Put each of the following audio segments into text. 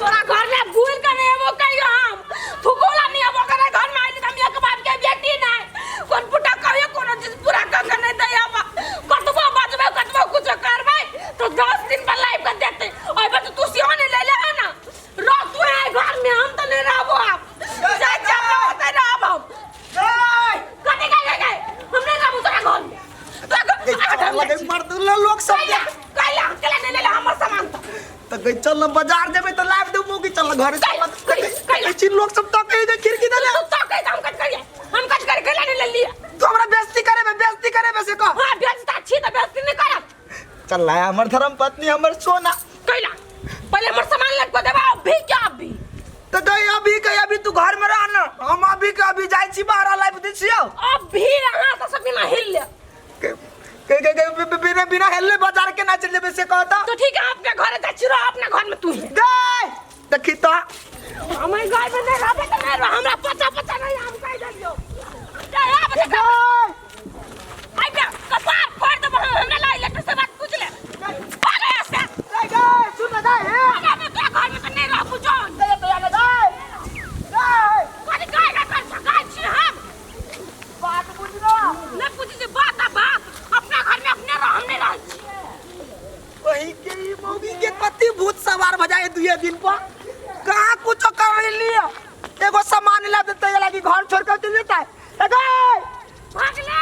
तोरा घर में भूल के नहीं एबो कहियो हम थुकोला नहीं एबो करे घर में आइली त हम एक बाप के बेटी नहीं कोन पुटा कहियो कोनो चीज पूरा कर के नहीं दे आबा कतबो बचबे कतबो कुछ करबे तो 10 दिन पर लाइव के देते ओइ पर तो तू सियो नहीं ले ले ना रह तू है घर में हम तो नहीं रहबो आप जा जा होते रहब हम कथी गए गए हम नहीं रहबो तोरा घर में तोरा घर लगे मर्द लोग सब कैला कैला कैला नहीं ले ले हमर सामान तो त गई चल न बाजार जेबे त लाइव देबो कि चल न घरे चल न कैला? छी लोग सब तकै जे खिड़की देले तू तो कह हम कट करिए हम कट कर कैला नहीं ले लिया तू हमरा बेइज्जती करे बे बेइज्जती करे बे से कह हां बेइज्जती छी त बेइज्जती नहीं करब चल लाया हमर धर्म पत्नी हमर सोना कैला पहले हमर सामान लटको देबा अभी क्या अभी त गई अभी के अभी तू घर में रह न हम अभी के अभी जाइ छी बाहर लाइव दै छियौ अभी अहाँ से सब बिना हिल ले के के के के बिना बिना हेलले बाजार के ना चल जेबे से कहता तो ठीक है अपने घर जा छी रहो अपना घर में तू ही गई देखी तो हमारे घर में नहीं रहबे त नहीं रह हमरा पता पता नहीं हम कह देलियो जा आब त आई बे कपार फोड़ देबो हमरा लाई लेटर से बात पूछ ले भाग यहाँ से गई गई सुन ना गई भाग बे तोरा घर में त नहीं रहबो जान गई तो यार गई गई कथी गाय का कर सकै छी हम बात बुझलो नहीं पूछी जे बात आ बात अपना घर में अपने रह हम नहीं रहै छी वही के ई मौगी के कति भूत सवार भजाए दुए दिन पर कहाँ कुछ कर लिया एगो सामान ला देते लागी घर छोड़ कर चल जाता है ए गई भाग ले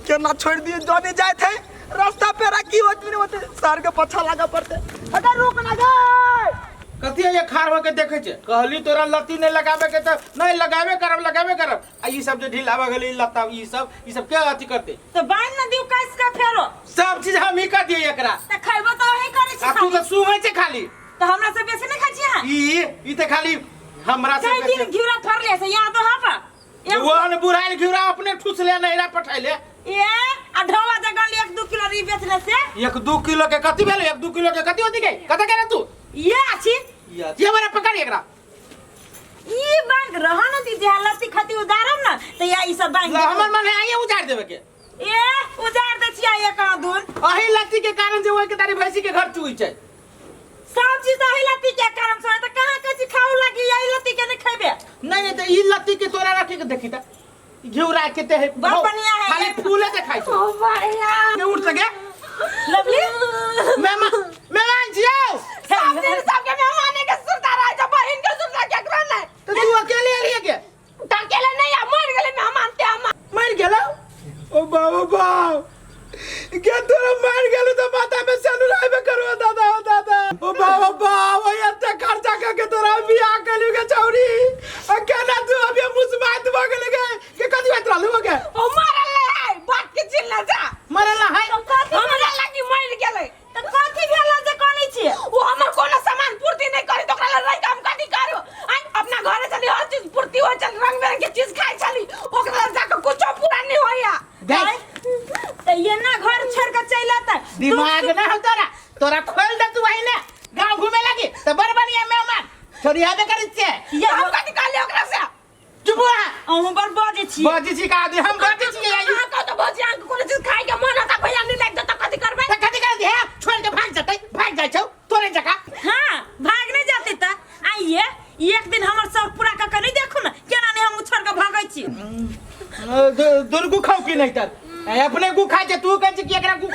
केना छोड़ दिए जाने जाए थे रास्ता पे की होत नहीं होते सर के पछा लगा पड़ते अगर रुक ना गए कथी है ये खार होके देखे छे कहली तोरा लत्ती नहीं लगावे के त नहीं लगावे करब लगावे करब आ ई सब जे ढीला भऽ गेलै ई लत्ता ई सब के अथी करते तो बांध न दियो कस के फेरो सब चीज हम ही कर दिए एकरा त खैबो तो वही करे छी आ तू खाली। तऽ सुनै छे खाली तो हमरा से बेसी नहीं खाइ छी अहाँ ई ई तऽ खाली हमरा से कई दिन बेसी घिउरा फरले से याद हो पर ओहन बुढ़ाइल घिउरा अपने ठुसले नैरा पठैले ए आ ढोवा जगह ले 1-2 किलो री बेचले से 1-2 किलो के कथी भेलै 1-2 किलो के कथी होती गई कत के तू ये अछि ये हमरा पकड़ एकरा ई बैंक रह न दी जे लत्ती खती उजारम न त या ई सब बैंक हमर मन है आइए उजाड़ देवे के ए उजार दे छिया एक दून अही लत्ती के कारण जे ओइ के तारी भैंसी के घर चुई छै सब चीज अही लत्ती के कारण से त कहां कची खाऊ लागी यही लत्ती के नहीं खेबे नहीं नहीं त ई लत्ती के तोरा रखे के देखी त घिउरा के ते है बड़ बढ़िया है। खाली फूले के खाई छै ओ भैया के उठ सके लवली मेहमान मेहमान जियो सब दिन सबके मेहमाने के सुरता रहे छै बहिन के सुरता केकरो नहीं तो तू अकेले एलिए के त अकेले नहीं आ मर गेलै मेहमान ते हम मर गेलो ओ बाबा बाप के तोरा मर गेलो तो माथा में सनु रहबे करो दादा ओ दादा ओ बाबा बाप ओ एते खर्चा कर के तोरा बियाह कलू के छौरी आ केना तू अभी मुसमात भ गेले के के कथी बात रहलू के ओ मरल नहीं है बात के चिल्ला जा मरल है हमरा लागी मर गेलै त कथी भेल जे कनै छी वो हमर कोनो सामान पूर्ति नहीं करी तो ओकरा लग रही हम कथी करू आइ अपना घरे चली हर चीज पूर्ति हो चल रंग बिरंग के चीज खाइ चली ओकरा लग जाके कुछो पूरा नहीं होया देख त ये ना घर छोड़ के चल आता दिमाग ना हो तोरा तोरा खोल दे तू वही ना गांव घूमे लगी तो बड़ बढ़िया मेहमान छोड़िया दे करी छे ये हम कथी कहलियै ओकरा से चुप हो अहूँ बड़ बजै छी बजी छी का आदमी हम बजी छी अहाँ कहो तो भौजी अहाँके कोनो चीज खाइ के मन होता भैया नहीं लागि तऽ कथी करबै त कथी कर दे छोड़ के भाग जतै भाग जाइ छौ तोरे जका हाँ भाग नहीं जाते त आइए एक दिन हमर शौक पूरा कऽ के नहीं देखू ना केना नहीं हम छोड़ के भागै छी दुर्गु खाऊ की नहीं तर अपने गु खाइ छै तू कहै छै कि एकरा गु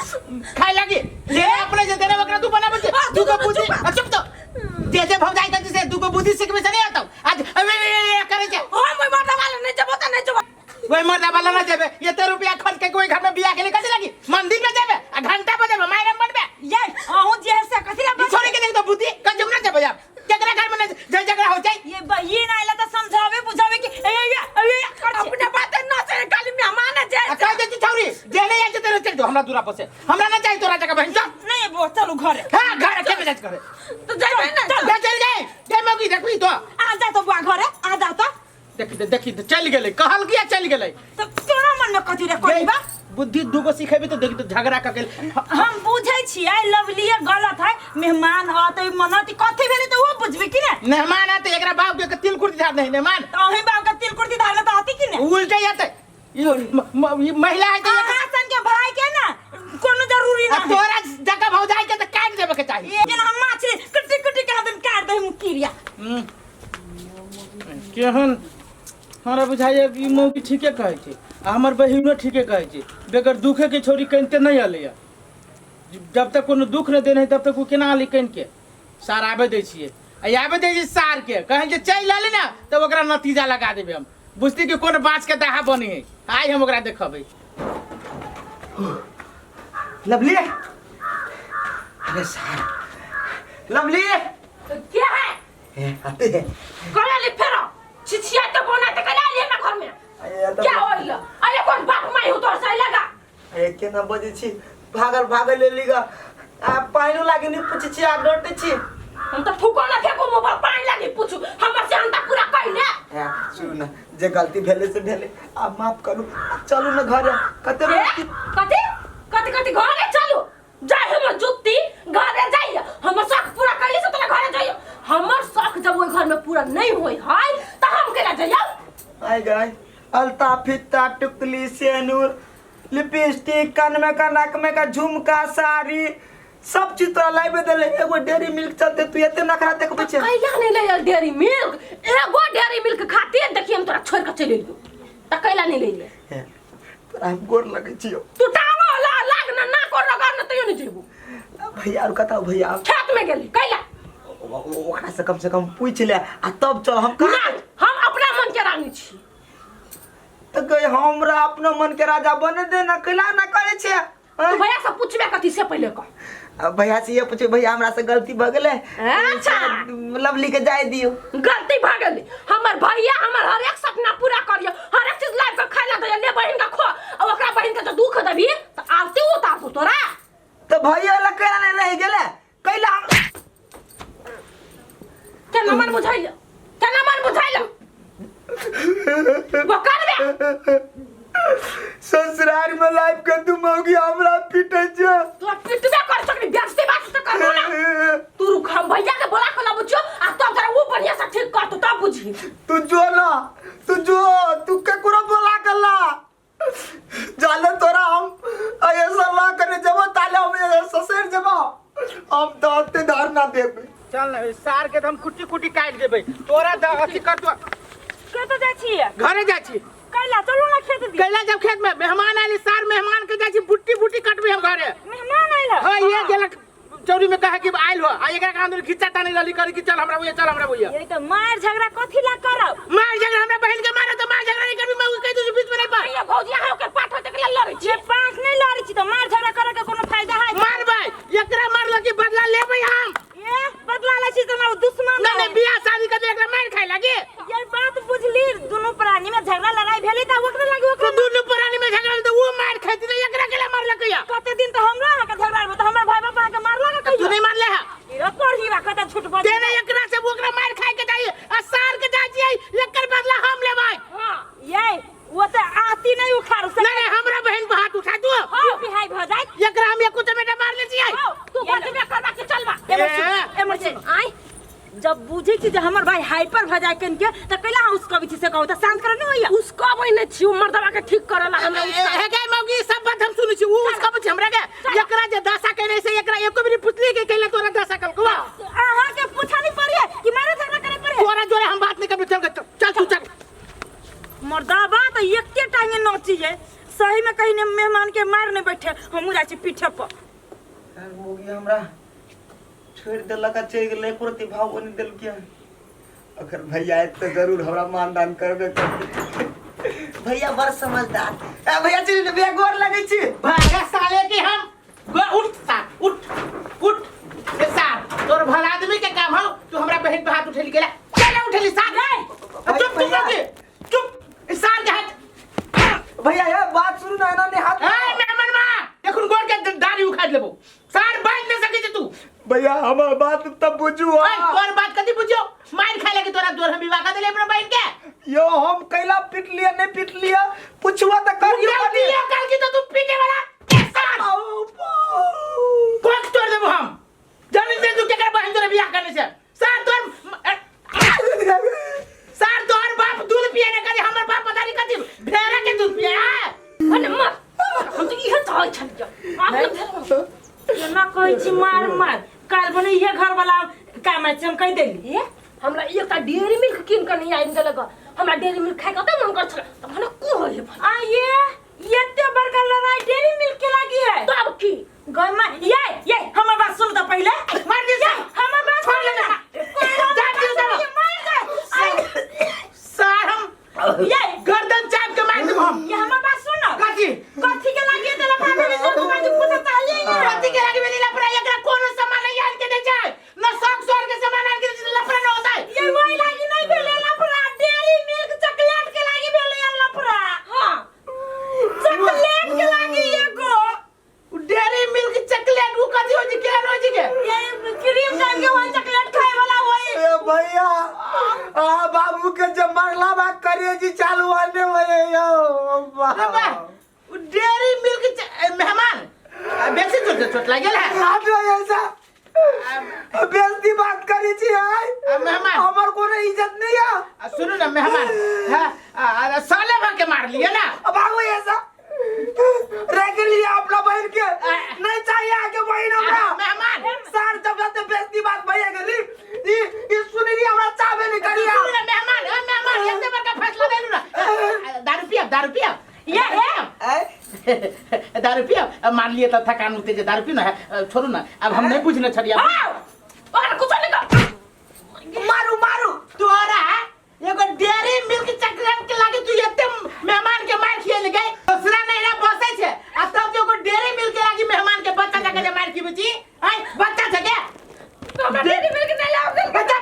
खाय लागी ले अपने जे देने ओकरा तू बनाबै छै तू को बुद्धि आ, चुप तो जे जे भौजाई कहै छै से तू को बुद्धि सिखबै से नहीं आता आज अबे करे छै हम ओहि मर्दा वाला नहीं जेबो तऽ नहीं जेबो वही मर्दा वाला ना जेबे एते रुपया खर्च के कोई घर में बियाह के लिए कथी लागी मंदिर में जेबे आ घंटा बजेबे मायरे बनबे ये अहूँ जे है से कथी ला ई छोड़े के देख तो बुद्धि कजम ना जेबे यार केकरा घर में नहीं झगड़ा हो जाए ये बहिन आइला त समझावे बुझावे कि ए ए ए ए कर छी। अपने बात न से खाली मेहमान जे आ कह दे छौरी जे नहीं आइ तेरे चल जो हमरा दूरा पर से हमरा ना चाहिए तोरा जगह बहन चल नहीं वो चलू घरे हां घर के में जाय करे तो जेबै ना चल चल गए जे मौगी देखबी तो आ जा तो बुआ घरे आ जा तो देखी देखी चल गेलै कहल किया चल गेलै तो तोरा मन में कथी रे कोई बा बुद्धि दूगो सिखेबी तो देखी तो झगड़ा क गेल हम बुझै छियै लवली गलत है मेहमान आते मनती कथी भेलै तऽ ओ बुझबी कि ने मेहमान आते एकरा बाप के तिल कुर्ती धार नहीं मेहमान तऽ अहीं बाप के तिल कुर्ती धारले तऽ आती कि ने उल्टे जाते ई ई महिला है तो अहाँ सन के भाई के ना कोनो जरूरी ना तोरा जगह भौजाई के तो काट देवे के चाहिए ये जेना हम माछली कुटी कुटी के हदन काट दे केहन हमरा बुझाइए कि ई मौगी ठीके कहै छै आ हमर बहिनो ठीके कहै छै बेगर दुखे के छौरी कनिते नहि अलैए जब तक कोनो दुख नहि देने है तब तक ओ केना अलै कनिके सार आबै दै छियै आ आबै दै छियै सारके कहै जे चलि अलै ने तब ओकरा नतीजा लगा देबै हम बुझती कि कोन बाँसके दाहा बनी है आइ हम ओकरा देखबै लवली अरे सार लवली के है ए, आते हैं करा ले फेरो छिछिया तो बोना ते कला ले ना घर में अरे क्या होइल अरे कोन बाप माई हो तोर से लगा अरे केना बजै छी भागल भागल एली गा आ पानिओ लागे नहि पूछै छी आ डटै छी हम तो थूको ना फेको मुंह पर पानी लागी पूछू हमर से अंता पूरा कइले ए, सुनू ने जे गलती भेलै से भेलै आब माफ करू चलू ने घरे कते ए, कथी कथी कथी घरे चलू जाय हमर जुत्ती घरे जाइए हमर शौक पूरा कैली से तोरा घरे जाइए हमर शौक जब ओहि घर में पूरा नहीं होई है त हम केना जाइए आइ गाय अलता फित्ता टुकली सेनूर लिपस्टिक कान में का नाक में का झुमका साड़ी सब चीज तोरा लाइबे देले एगो डेयरी मिल्क चलते तू एते नखरा देखबै छै कैला नहीं ले डेयरी मिल्क एगो डेयरी मिल्क खातिर देखिए हम तोरा छोड़ के चलि एलियो त कैला नहीं ले ले हे, तोरा हम गोर लगै छियो तू टांगो ला लाग ना ना कर रगड़ ना तैयो नहीं जेबू भैया और कतौ भैया खेत में गेली कैला ओकरा से कम से कम पूछ ले आ तब चल हम ना हम अपना मन के रानी छी तऽ गई हमरा अपना मन के राजा बने दे ना कैला ना करे छे तू भैया से पूछबे कथी से पहले कह अब भैया से ये पूछे भैया हमरा से गलती भऽ गेलै अच्छा। लवली के जाय दियो गलती भऽ गेलै हमर भैया हमर हर एक सपना पूरा करियो हर एक चीज लाइफ के खाय ला दैया ले बहिन के खो आ ओकरा बहिन के जो दुख देबी तऽ आरती उतारतौ तोरा तऽ भैया लग कैला नहीं रहि गेलै कैला हम केना मन बुझाइल केना मन बुझाइल वो करबे ससुराल में लाइफ के तू मौगी हमरा पीटे छे तोरा पिटबे कर सकली बेइज्जती बात से करबो ना तू रुक हम भैया के बोला के लाबू छियो आ तब जरा वो बढ़िया से ठीक कर तू तब बुझी तू जो ना तू जो तू केकरो बोला के ला जाले तोरा हम ऐसा ला करे जब ताले हम ससुर जब हम तो अते धार ना देबे चल ना सार के तो हम कुट्टी कुट्टी काटि देबै तोरा द अथी कर तू कतऽ जाइ छियै घरे जाइ छी कैला चलू ना खेत दिस कैला जब खेत में मेहमान आयल सार मेहमान के जाइ छी बुट्टी बुट्टी कटबै हम घरे मेहमान आयल हाँ ये गेलक चौरी में कहे कि आयल हो आ एकरा के अंदर खिच्चा तानी रहली करे कि चल हमरा भैया चल हमरा भैया ये तो मार झगड़ा कथी ला करब मार झगड़ा हमरा बहन के मारे तो मार झगड़ा नहीं करबी मैं कह दू बीच में नहीं पर ये भौजी अहाँ ओकर पाठ होते के लड़ै छी जे पाँच नहीं लड़ै छी तो मार झगड़ा करे के कोनो फायदा है मारबै एकरा मारल की बदला लेबै हम ए बदला लै छी तऽ हमरा दुश्मन नहीं नहीं बियाह शादी कर एकरा मार खाए लगी ये बात बुझली दुनू प्राणी में झगड़ा लड़ाई भेलै तऽ ओकरे लागी तो ओकरे दुनू प्राणी में झगड़ा तो वो मार खाती तो एकरा के मारलक या कते दिन तऽ हमरा अहाँके झगड़ा भेल तऽ हमर भाई बाप अहाँके मारलक तू कहियो नहीं मारले है हीरो तोर हीरा कते झूठ बजै तेरे एकरा से ओकरा मार खाए के चाहिए आ सार के जाइ छियै एकर बदला हम लेबै हां ये वो तऽ आती नहीं उखाड़ नहीं नहीं हमरा बहन पर हाथ उठा तू बिहाई भऽ जाइत एकरा हम एको चमेटा मार ले छियै तू बजबे करबा के चलबा एमर सुन, एमर सुन। आय जब बुझै छी जे हमर भाई हाइपर भऽ जाय कनिके तऽ कैला अहाँ उसकबै छी से कहू तऽ शांत करऽ नहि होइया उसको बहिने छी मर्दवा के ठीक करला हमरा ए, हे गे मौगी सब बात हम सुनै छी उ उसका पूछ हमरा के एकरा जे दशा केने से एकरा एको बेरी पुछली के कैला तोरा दशा कल कुआ अहाँके पूछा नहीं पड़िए कि मारे झगड़ा करे पड़े तोरा जोरे हम बात नहीं करबे चल चल चल तू चल मर्दाबा तऽ एके टांगे नची है सही में कहीं ने मेहमान के मार नहीं बैठे हमहूँ जाइ छी पीठे पर यार मौगी हमरा छोड़ि देलक आ चलि गेलै एको रत्ती भाव नहि देलकै अगर भैया आयत तऽ जरूर हमरा मानदान करबे करतै भैया बड़ समझदार ए भैया चलि ने भैया गोर लगै छी भागा साले के हम उठ सार उठ उठ ए सार तोर भला आदमी के काम हो तू हमरा बहन पे हाथ उठेली गेला चल उठेली सार चुप चुप भैया। चुप चुप ए सार के हाथ भैया हे बात सुनू ना एना नहीं हाथ ए मेहमान मां देखुन गोड़ के दाढ़ी उखाड़ लेबो सार बाज नहीं सके छै तू भैया हमर बात तब बुझू ए तोर बात कथी बुझियो मार खाए लगे तोरा तोर हम विवाह कर देले अपना बहन के यो हम कैला पीट लिया नहीं पीट लिया पूछुआ तऽ करियो कनी कल की तो तू पीटे वाला ए सार आउ, बाउ। कोख तोड़ देबो हम जानी से तू केकर बहन तोरे बियाह करने से सार तोर सार तोहर बाप दूध पिए ने करी हमर बाप पता नहीं कथी भेड़ा के दूध पिए है अरे मर हम तो इहे चाहै छलियै आब ने भेल केना कहै छी मार मार काल्हि बने इहे घर वाला काम छै हम कहि देली ए हमरा एकटा डेयरी मिल्क कीन के नहीं आनि देलक। हमरा डेयरी मिल्क खाइ के कते मन कर छल त हमरा को होय भाई। आ ये एते बड़का लड़ाई डेयरी मिल्क के लागी है। तब की गय मां, ये ये हमर बात सुन त पहिले। मार दे ये हमर बात छोड़ सुन ले ना। जा दियो जा। मार दे। सार हम ये गर्दन चाप के मार देब हम। ये हमर बात सुन। कथी? कथी के लागी एते लफड़ा भेलै से तू आज पूछत चाहलियै ये? कथी के लागी भेलै लफड़ा? एकरा कोनो सामान नहीं आन के दै छै, न शौक सोर के सामान आन के दै छै, लफड़ा न होतै। ये वही लागी नहीं भेलै लफड़ा, डेयरी मिल्क चॉकलेट के लागी भेलै ये लफड़ा। हां चॉकलेट के लागी एगो डेयरी मिल्क चॉकलेट उ कथी होइ छै, केहन होइ छै के? ये क्रीम टाइप के वही चॉकलेट खाए वाला वही। ए भैया, आ बाबू के जब मरला बा करेजी चालू आने वही यो। अरे बा, उ डेयरी मिल्क मेहमान बेसी चोट चोट लागल है। हाथ ऐसा बेइज्जती बात करी छी है। मेहमान। हमर कोनो इज्जत नहीं है। आ, सुनू ना मेहमान, हाँ, साले भर के मार लिए ना। अब आगो ऐसा रख लिया अपना बहन के, नहीं चाहिए आगे बहन हमरा। मेहमान। सर जब जाते बेइज्जती बात भैया गली ई ई सुनी नहीं हमरा चाहबे नहीं करिया। सुनू ना मेहमान, ए मेहमान एते बड़का फैसला देलू ना। दारू पियब, दारू पियब। ये ए दारू पियब, मार लिए त थकान उते जे दारू पियो ना। छोड़ू ना, अब हम नहीं बुझने छलियै। आओ ओकरा कुछो नहीं कर। मारू मारू तोरा एगो डेयरी मिल्क चॉकलेट के लागे तू एते मेहमान के मार खिएल गए, दूसरा नहीं ना बसै छै आ तब जे एगो डेयरी मिल्क के लागी मेहमान के बच्चा जका जे मार खिबै छी। आय बच्चा छै के? तो हमरा डेयरी मिल्क नहीं लाव देल। बच्चा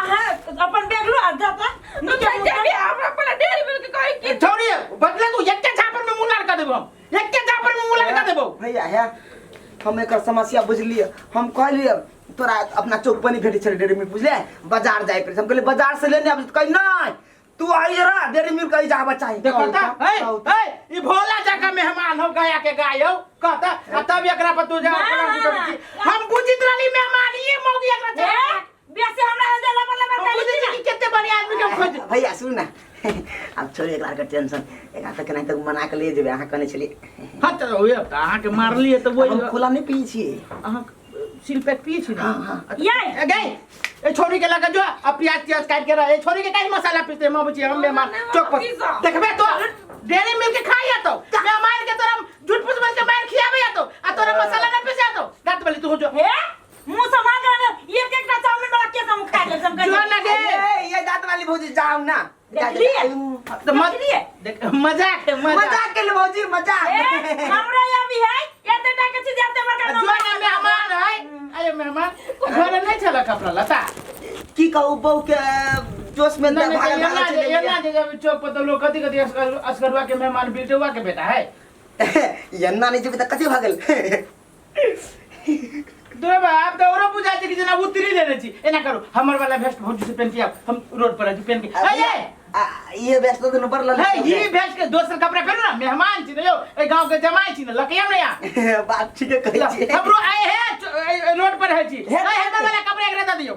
अहाँ अपन बैग लो आ जाता। तो जाय हमरा पहिले डेयरी मिल्क कहै की। छोड़ी बदले तू एके झापर में मुंह लाल कर देबो हम, एके झापर में मुंह लाल कर देबो। भैया है हम एकर समस्या बुझलिए। हम कहलिए तोरा अपना चौक पर नहीं भेटै छलै डेयरी मिल्क, बुझले बाजार जाय पड़ै। हम कहलिए बाजार से लेने आबै, कहै नहीं तू आई रह डेयरी मिल्क कहीं जाबा चाही। देखो त, ए ए ई भोला जका मेहमान हो गया के गाय हो कहता आ तब एकरा पर तू जा। हम बुझित रहली मेहमान ये मौगी एकरा ए बेसी हमरा जे लबर लबर हम गाली बुझित छी कि कते बढ़िया आदमी के खोज। भैया सुन ना, अब छोड़िए एकरा के टेंशन, एकरा तऽ केनाहितो मना के ले जेबै। अहाँ कहने छलियै। हां त ओए त अहाँ के मारलिए त हम वही खुला नहीं पी छियै। अहाँ सील पैक पिए छी ना? हाँ, हाँ। ये ए गई ए छोरी के लगा जो अब प्याज त्याज काट के रह। ए छोरी के काहे मसाला पीसते हम बुझी हम मेहमान चौक पर देखबे तो डेयरी मिल्क के खाई तो मेहमान के तोरा झूठ फूस बोल के मार खियाबे तो आ तोरा मसाला ना पीसे तो दांत वाली तू हो जो हे मुंह संभाल के एक एक टा चाउमीन वाला के हम खा ले सब जो ना गे। ए, ये दांत वाली भौजी जाओ ना। देखलिए? तो मत देखलिए? देख मजाक है मजाक। मजाक के लिए भौजी मजाक। ए हमरा यहाँ भी है एते टा के चीज एते बड़का जो ना मेहमान है। अरे मेहमान घर नहीं चला कपड़ा लता की कहू बहू के जोश में नहीं, नहीं, भागल एना भागल जे चलि एना जे जब चौक पर तो लोग कथी कथी असगरुआ के मेहमान बिल्टुआ के बेटा है। गेलियै। एना नहीं जेबै तऽ कथी भऽ गेल? तोरे बाप तो औरो बुझा छै कि जेना उतरी लेने छी। एना करू हमर वाला भेस्ट भौजी से पहन के आउ, हम रोड पर आज पहन के। हे ये आ, ये व्यस्त दुनू पर लल। हे ई भेस्ट के दोसर कपड़ा पहनू ना, मेहमान छी ने यौ, ए गांव के जमाई छी ने लकिया ने यहाँ। बात ठीके कहै छी। हमरो आए हे रोड पर है छी। हे, हे हमर वाला कपड़ा एकरा दे दियौ।